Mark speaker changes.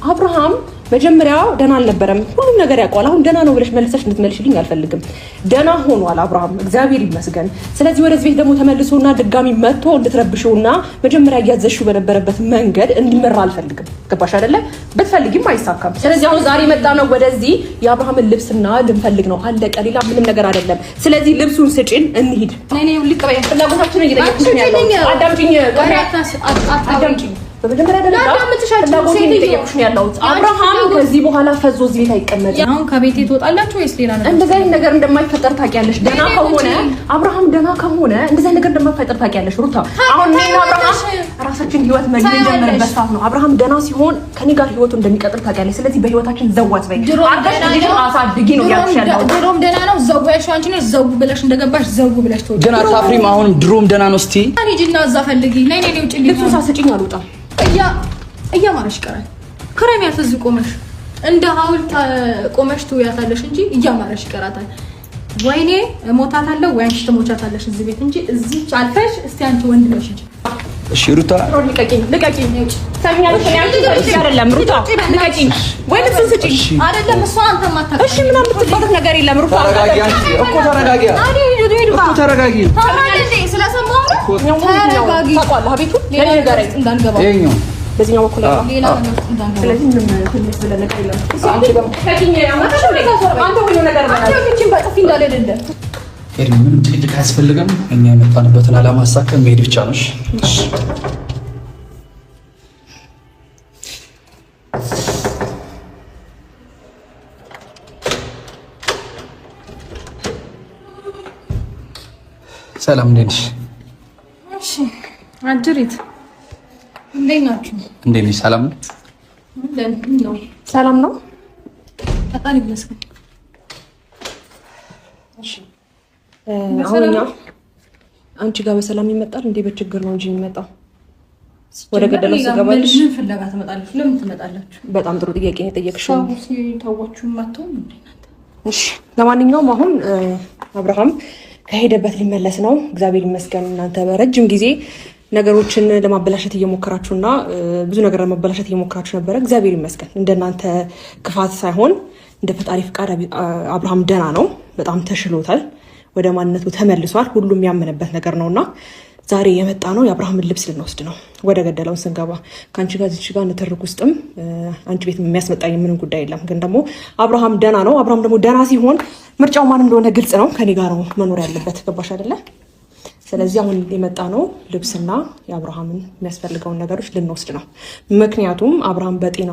Speaker 1: አብርሃም መጀመሪያ ደህና አልነበረም። ሁሉም ነገር ያውቀዋል። አሁን ደህና ነው ብለሽ መልሰሽ እንድትመልሽልኝ አልፈልግም። ደህና ሆኗል አብርሃም፣ እግዚአብሔር ይመስገን። ስለዚህ ወደዚህ ቤት ደግሞ ተመልሶና ድጋሚ መጥቶ እንድትረብሽውና መጀመሪያ እያዘሽው በነበረበት መንገድ እንዲመራ አልፈልግም። ገባሽ አይደለ? ብትፈልጊም አይሳካም። ስለዚህ አሁን ዛሬ መጣ ነው ወደዚህ የአብርሃምን ልብስና ልንፈልግ ነው። አለቀ። ሌላ ምንም ነገር አይደለም። ስለዚህ ልብሱን ስጪን፣ እንሂድ። ፍላጎታችንን እየጠየቅኩሽ ነው ያለው። አዳምጪኝ፣ አዳምጪኝ በመጀመሪያ ደረጃ ፍላጎቴን እየጠየኩሽ ነው ያለሁት። አብርሃም ከዚህ በኋላ ፈዞ እዚህ ቤት አይቀመጥም።
Speaker 2: አሁን ከቤቴ ትወጣላችሁ ወይስ ሌላ ነገር?
Speaker 1: እንደዚህ አይነት ነገር እንደማይፈጠር ታውቂያለሽ። ደህና ከሆነ አብርሃም ደህና ከሆነ እንደዚህ አይነት ነገር እንደማይፈጠር ታውቂያለሽ ሩታ። አሁን እኔና አብርሃም ራሳችን ህይወት የምንጀምርበት ሰዓት ነው። አብርሃም ደህና ሲሆን ከኔ ጋር ህይወቱ እንደሚቀጥል ታውቂያለሽ። ስለዚህ በህይወታችን ዘዋት በይ አሳድጊ ነው ያልኩሽ ያለሁት።
Speaker 2: ድሮም ደህና ነው ዘው ያልሽው አንቺ ነሽ። ዘው ብለሽ እንደገባሽ ዘው ብለሽ ትወጪ።
Speaker 3: ግን አታፍሪም? አሁንም ድሮም ደህና ነው። እስቲ
Speaker 2: ሂጂና እዛ ፈልጊ። ነይ ነይ ውጪ።
Speaker 1: ልብሱን ሳትሰጪኝ አልወጣም።
Speaker 2: እያማረሽ ይቀራል። ክረሚያት እዚህ ቆመሽ እንደ ሐውልት ቆመሽ ትውያታለሽ እንጂ እያማረሽ ይቀራታል። ወይኔ እሞታታለሁ ወይ አንቺ ትሞቻታለሽ እዚህ ቤት እንጂ እዚህ አልፈሽ እስቲ አንቺ ወንድ ነሽ እንጂ።
Speaker 3: እሺ ሩታ
Speaker 1: ልቀቂኝ፣ ልቀቂኝ። ሰሚኛለሽ? እኔ አንቺ ፈልጌ አይደለም ሩታ፣ ልቀቂኝ። ወይ ልብሱን ስጪኝ።
Speaker 2: አይደለም እሷ አንተ ማታውቅ
Speaker 1: እሺ ምናምን የምትባሉት ነገር የለም ሩታ።
Speaker 3: ተረጋጊ፣ አንቺ እኮ ተረጋጊ፣ እኮ ተረጋጊ።
Speaker 2: ስለሰማሁ ነው። ተረጋጊ።
Speaker 1: ታውቀዋለህ ቤቱን
Speaker 2: ሌላ ነገር ውስጥ እንዳንገባ
Speaker 3: ይኸኛው
Speaker 1: በዚህኛው በኩል ያለው
Speaker 2: ሌላ ነገር ውስጥ እንዳንገባ።
Speaker 1: ስለዚህ ምንም ትንሽ ብለን ነገር የለም። ከኪኝ አንተ ሁሉ ነገር
Speaker 2: አንቺ በጥፊ እንዳለ አይደለም
Speaker 3: ኤርሚ፣ ምንም ጭቅጭቅ አያስፈልግም። እኛ የመጣንበትን ዓላማ አሳክተን መሄድ ብቻ ነው። እሺ ሰላም፣ እንዴት ነሽ?
Speaker 2: እሺ አጅሪት እንዴት ናችሁ?
Speaker 3: እንዴት ነሽ? ሰላም ነው።
Speaker 2: ነው
Speaker 1: ሰላም ነው።
Speaker 2: ፈጣሪ ይመስገን።
Speaker 1: አሁን እኛ አንቺ ጋር በሰላም ይመጣል እንዴ? በችግር ነው እንጂ የሚመጣው። ወደ ገደለው ስገባልሽ
Speaker 2: ምን ፍለጋ ትመጣለች? ለምን ትመጣላችሁ?
Speaker 1: በጣም ጥሩ ጥያቄ ነው የጠየቅሽው።
Speaker 2: ሰው ሲታዋችሁ ማተው እንዴ እናንተ?
Speaker 1: እሺ ለማንኛውም አሁን አብርሃም ከሄደበት ሊመለስ ነው። እግዚአብሔር ይመስገን። እናንተ በረጅም ጊዜ ነገሮችን ለማበላሸት እየሞከራችሁና ብዙ ነገር ለማበላሸት እየሞከራችሁ ነበረ። እግዚአብሔር ይመስገን እንደናንተ ክፋት ሳይሆን እንደ ፈጣሪ ፍቃድ አብርሃም ደህና ነው። በጣም ተሽሎታል። ወደ ማንነቱ ተመልሷል። ሁሉም ያመነበት ነገር ነውና ዛሬ የመጣ ነው የአብርሃምን ልብስ ልንወስድ ነው። ወደ ገደለውን ስንገባ ከአንቺ ጋር እዚች ጋር ንትርክ ውስጥም አንቺ ቤት የሚያስመጣኝ ምንም ጉዳይ የለም። ግን ደግሞ አብርሃም ደህና ነው። አብርሃም ደግሞ ደህና ሲሆን ምርጫው ማን እንደሆነ ግልጽ ነው። ከኔ ጋር ነው መኖር ያለበት። ገባሽ አይደለ? ስለዚህ አሁን የመጣ ነው ልብስና የአብርሃምን የሚያስፈልገውን ነገሮች ልንወስድ ነው። ምክንያቱም አብርሃም በጤና